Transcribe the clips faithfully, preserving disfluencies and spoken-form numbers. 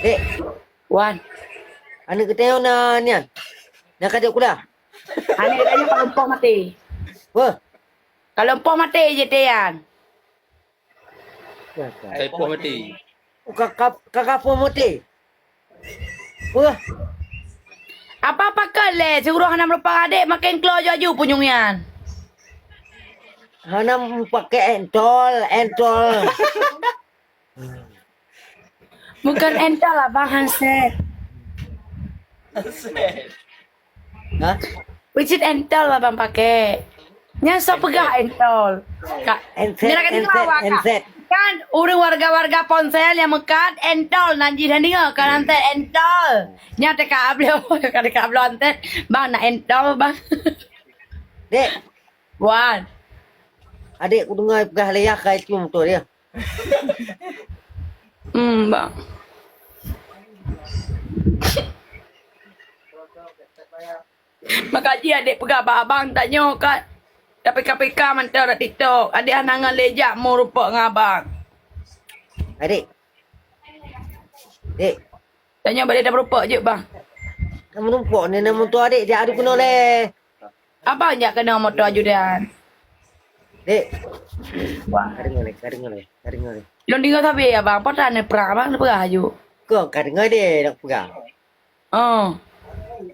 Dek. Wan. Aneuk geutanyoe na nyan. Nyang ka jeuet kuliah. Aneuk geutanyoe ka leumpah maté. Wah. Ka leumpah maté jeuet nyan. Ka leumpah maté. Ka, ka, ka, ka leumpah maté. Wah. Apa pakon lé siuroe hana meureumpang adék, maken klo aju-aju punyueng nyan. Hana meupaké entol, entol. Bukan entol, Abang, handset. Handset. Hah? Peucit entol, Abang, pakai. Nyan soe peugah entol? Ka, handset, nyan ka deungoe handset, awak, Kak. Handset. Kan ureueng warga-warga Ponsel nyang meukat entol, nan jih deungoe kan handset entol. Nyan teuka bloe, ka teuka bloe handset. Bang, nak entol, Bang. Dek. Wan. Adék kudeungoe peugah lé yah ka itu moto dia. Hmm, bang. Maka jih adék peugah bak abang tanyoe ka. Tapi K P K mantong dak TikTok. Adék hana ngon lé jak meurumpok ngon abang. Adék. Dek. Tanyoe bak lé tameureumpok jeuet, bang. Tameureumpok ni na moto adék jak adu keunoe lé. Abang jak keunoe moto ajudan. Dek. Wah, ka deungoe lé, ka deungoe lé, ka deungoe lé. Lôn deungoe sabe abang, peue tan neuprang abang neupeugah aju. Kon ka deungoe deh, nak peugah. Oh.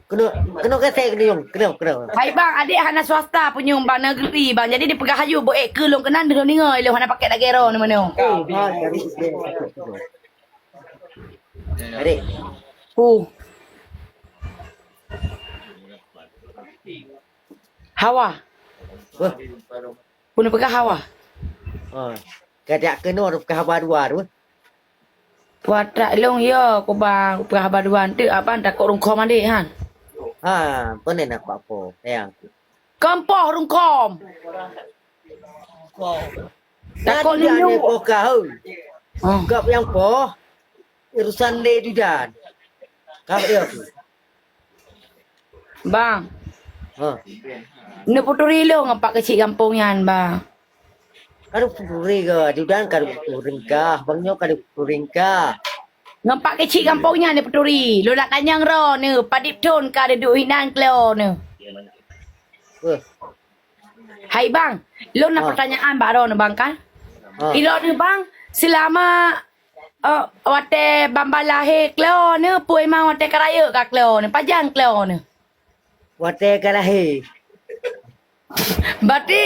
Keunoe, keunoe gesek keunoe, keunoe, keunoe. Hai bang, adék hana swasta punyueng bang, negeri bang. Jadi dipeugah aju, beuék keu lôn keunan, lôn deungoe, lôn hana pakai lagèe droeneuh meunoe. Oh, hai, ka deungoe. Adék. Hu. Hawa. Wah. Peue neupeugah hawa? Oh, ka jak keunoe neupeugah haba dua tu. Puatra lôn yo, kubang peugah haba dua tu, abang takot rungkôm adék han. Ha, peue nak bak po, sayang. Keumpôh rungkôm. Takot lilok. Poh ka, hei. Oh. Gap nyang poh, urusan lé dudan. Ka dia tu. Bang. Ha. Neupeuturi lôn ngon pak keuchik gampông nyan, bang. Ka neupeuturi ke, dudan ka neupeuturi kah, bang nyoe ka neupeuturi kah. Ngon pak keuchik gampông nyan neupeuturi. Lôn nak tanyong droeneuh, padub thon ka duduek hinan klo neuh. Weh. Hai bang, lôn na pertanyaan bak droeneuh bang kan? Ha. Ilôn neuh bang, selama, eh, watèe bang-bang lahé klo neuh, peue memang watèe ka rayeuk ka klo neuh, pajan klo neuh? Watèe ka lahé. Berarti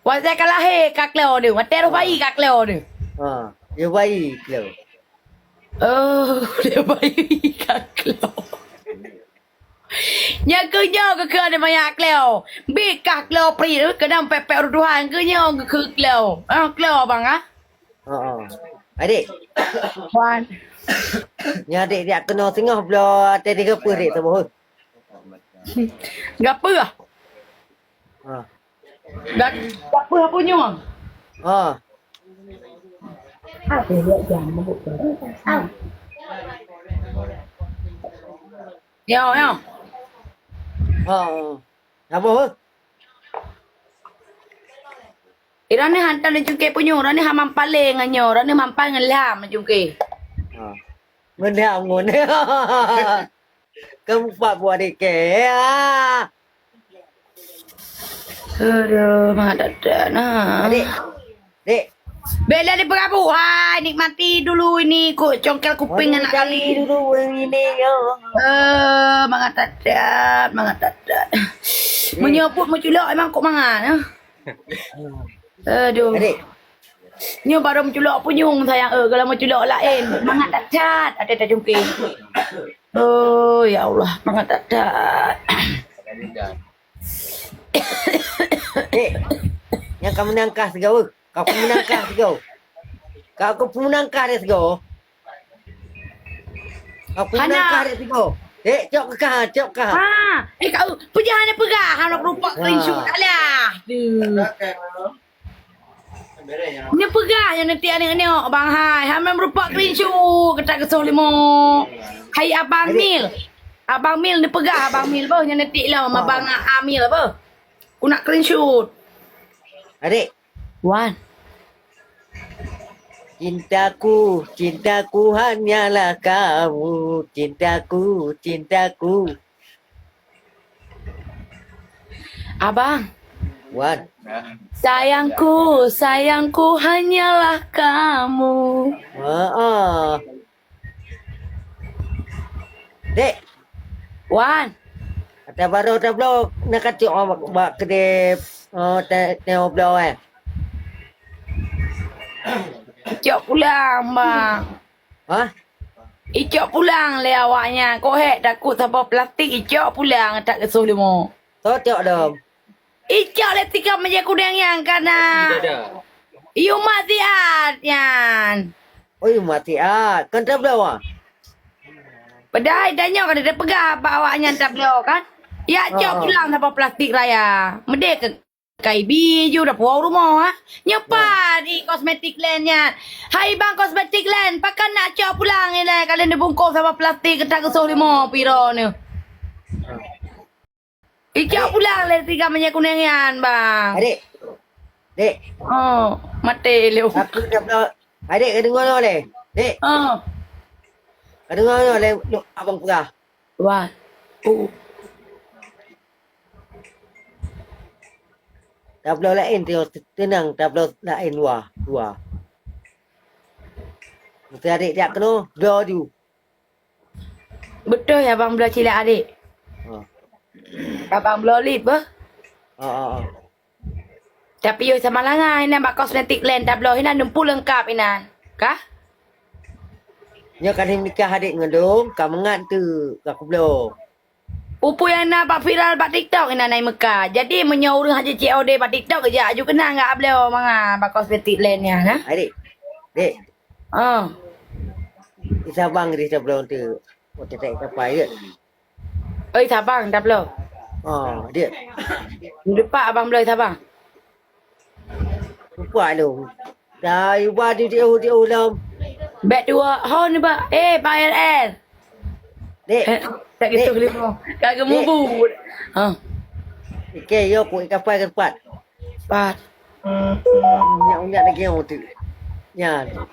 watèe ka lahé ka klo neuh, watèe roh bayi ka klo neuh? Ha, roh bayi klo. Oh, roh bayi ka klo. Nyang keu nyoe keu keu ada maya kleo. Bikah kleo pri, eh, keudang pepek ureueng tuha nyang keu nyoe keu keu kleo. Ah, kleo abang ah. Ha ah. Adik. Wan. Nya adik jak keunoe singoh bloe até tiga puluh dek saboh. Gapeue? Ha. Dak, dak peue apa nyoe? Ha. Yo, yo. Ha. Apa? Irani hantam dan cungke punyueng, irani hamam paleng nyoe, irani mampan ngelam cungke. Ha. Ngelam ngon. Kamu pak buat dek ya. Aduh, mangat that-that nah. Adik. Dek. Bela di perabu, hai, nikmati dulu ini kok congkel kuping anak kali. Dulu ini ya. Eh, mangat that-that, mangat that-that. Meunyoe peuet meuculok emang kok mangat, eh. Aduh. Adik. Nyoe barô meuculok punyueng sayang, eh, kalau meuculok laén, mangat that-that, até tacungke. Oh, ya Allah, mangat that-that. Dek, nyang ka meunang kah sigoe? Ka peunang kah sigoe? Ka, ka peunang kah deh sigoe? Ka peunang kah deh sigoe? Dek, cok kah, cok kah. Ha, eh, kau peujah hana peugah, hana rupa screenshot. Alah. Neupeugah nyan nanti aneuk-aneuk bang hai, hana meurupa screenshot keutak keusoh limo. Hai Abang Mil. Abang Mil neupeugah Abang Mil boh nyan nanti lom Abang Amil boh. Ku nak screenshot. Adik. Wan. Cintaku, cintaku hanyalah kamu, cintaku, cintaku. Abang. Wan. Sayangku, sayangku hanyalah kamu. Heeh. Dek. Wan. Ata baroe tabloe na kacok bak, bak keudeh, oh, te-, tengok bloe, eh. Icok pulang, Bang. Hah? Icok pulang lé awaknyan. Kok hék takot saboh plastik, icok pulang that geusoh leumo. Soe cok dong? Icok lé tika meujeuet kudeng nyan kana. Yu mak siat nyan. Oh, yu mak siat. Kan tabloe, ah? Padahai tanyoe ka teupeugah bak awaknyan tabloe kan. Yak cok pulang saboh plastik raya. Meudeh keu K I B ju dapuwoe rumoh, ha? Nyoe pat di Cosmetic Land nyan. Hai bang Cosmetic Land, pakon nak cok pulang ilée kalian dibungkôh saboh plastik keutak geusoh leumo piro nyoe. Icok pulang lé tiga minyak kuning nyan, bang. Adik. Dek. Oh, maté lé. Aku dah pernah. Adik, ka deungoe nyoe lé. Dek. Oh. Ka deungoe nyoe lé, abang peugah. Wah. Uh. Tabloe laén, teunang tabloe laén dua, dua. Meusti adik jak keunoe, bloe ju. Beutôi abang bloe cilak adik. Ha. Abang bloe lip beuh. Ha, ha, ha. Tapi yôh sama langa inan bak Cosmetic Land tabloe inan dumpu leungkap inan. Kah? Nyoe ka lheueh nikah adik ngon dong, ka mangat teuk ka kubloe. Peue-peue nyang na bak viral bak TikTok inan na i Mekah. Jadi meunyoe ureueng hana C O D bak TikTok, geujak aju keunan gak bloe mangat bak Cosmetic Land nyan, ha? Adik. Dek. Ah. Di Sabang di tabloe tu. Watèe taék kapai je. Oi, Sabang tabloe. Ah, dia. Depak abang bloe Sabang. Lupa lu. Dah iba di diu diu lom. Bèk dua hon ba. Eh, Pak R R. Dek. Eh, tak gitu lima. Kagak mubut. Ha. Oke, yo ku kapai ke tempat. Pat. Unyak-unyak lagi yang tu. Nyan.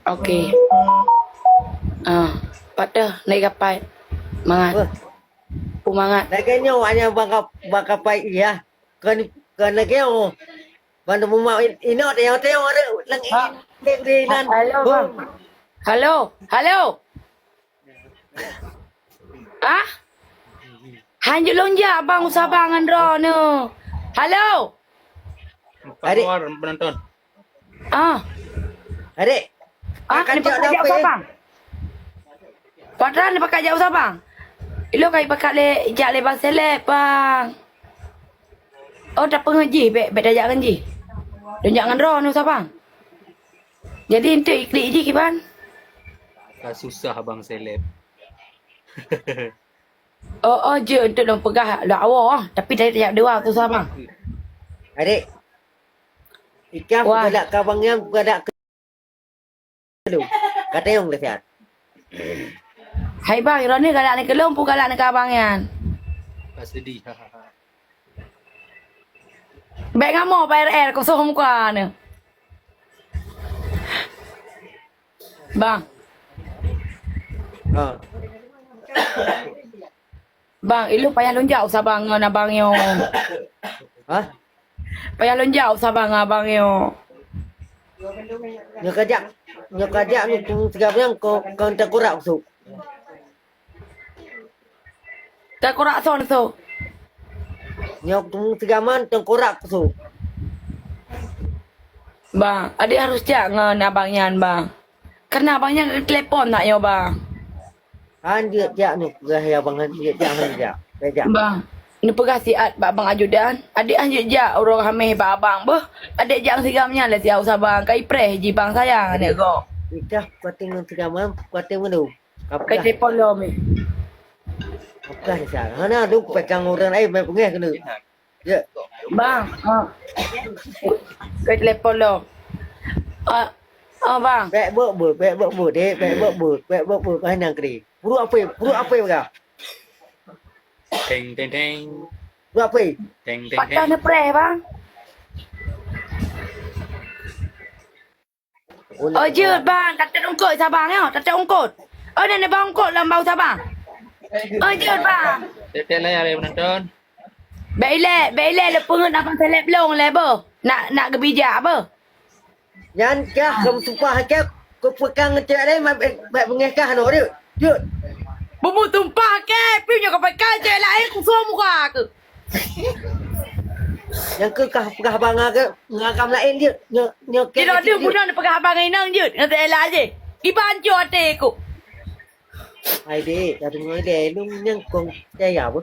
Oke. Ah, patah naik kapai. Mangat. Wah. Pumangat. Lagèe nyoe awaknyan bang kap-, bang kapai iya. Kon, kon lagèe nyoe. Ban teumuma in-, inong tayong-tayong ada leng. Ha. Leng di nan. Halo, bang. Halo, halo. Ah? Hanjeuet lôn jak bang usah bang ngon droeneuh. Halo. Adik. Penonton. Ah. Adik. Ah, pakat ni jak pakat jak dapur. Usah bang. Padahai ni pakat jak usah bang. Ilo kai pakat lé jak lé bang seleb bang. Oh, tak pengen jih, bèk, bèk tajak ngon jih. Lôn jak ngon droeneuh usah bang. Jadi enteuk iklik jih kiban? Ka susah abang seleb. Oh, oh, jeuet enteuk lôn peugah lôn awai ah, tapi tajak dua tu sama. Adik. Ikah wah. Peugalak ka abang nyan, peugalak ke lu. Ka tayong dah siat. Hai bang, droeneuh galak ni keu lôn, peugalak ni ka abang nyan. Ka sedih. Bèk ngamok Pak R R, kosong muka ni. Bang. Ha. Bang, ilôn payah lôn jak usah bang ngon abang nyoe. Ha? Payah lôn jak usah bang ngon abang nyoe. Nyoe kajak, nyoe kajak nu tiga bilang ko kon teukurak su. Teukurak son su. Nyoe tigaman teukurak su. Bang, adik harus jak ngon abang nyan, bang. Karena abang nyan telepon nak nyoe, bang. Han jeuet jak neupeugah ya bang, han jeuet jak, han jak. Bang, neupeugah siat bak bang ajudan, adik han jeuet jak uroe Hameh bak abang beuh. Adik jak sigoe nyan lé siat usah bang, kai preh ji bang sayang aneuk gob. Itah kuating ngon sigoe malam, kuating ngon lu. Kai telepon lom eh. Apakah ni siat? Hana dong kupegang ureueng laén mai beungeh keuneuk. Ya. Bang, ha. Ke telepon lo. Ah, ah, bang. Bèk beuet-beuet, bèk beuet-beuet, dek, bèk beuet-beuet, bèk beuet-beuet, hai nang kri. Puruk apui, puruk apui beuga. Teng, teng, teng. Puruk apui. Teng, teng, patah teng. Neupreh, bang. Oh, jeuet bang, tateuk ungkot saban nyoe, tateuk ungkot. Oh, nenek bang ungkot lam bau saban. Oh, jeuet bang. Tiap-tiap layar ya penonton. Bèk ilèe, bèk ilèe le peungeut abang seleb long le boh. Nak nak geubijak boh. Nyan kah keu sumpah keu keu peukang cewek lain mak bèk bèk beungèh kah noh jeuet. Jeuet. Bubu tumpah ke, piu nyoe ka pakai cewek lain kusua muka ke. Nyang keu kah peugah bang ke ngakam lain jeuet. Nyo nyo ke. Tidak ada guna peugah abang inang jeuet. Ngan saya lah je. Iban jo ate ku. Hai dek, dah dengar deh, lu nyang kong percaya apa?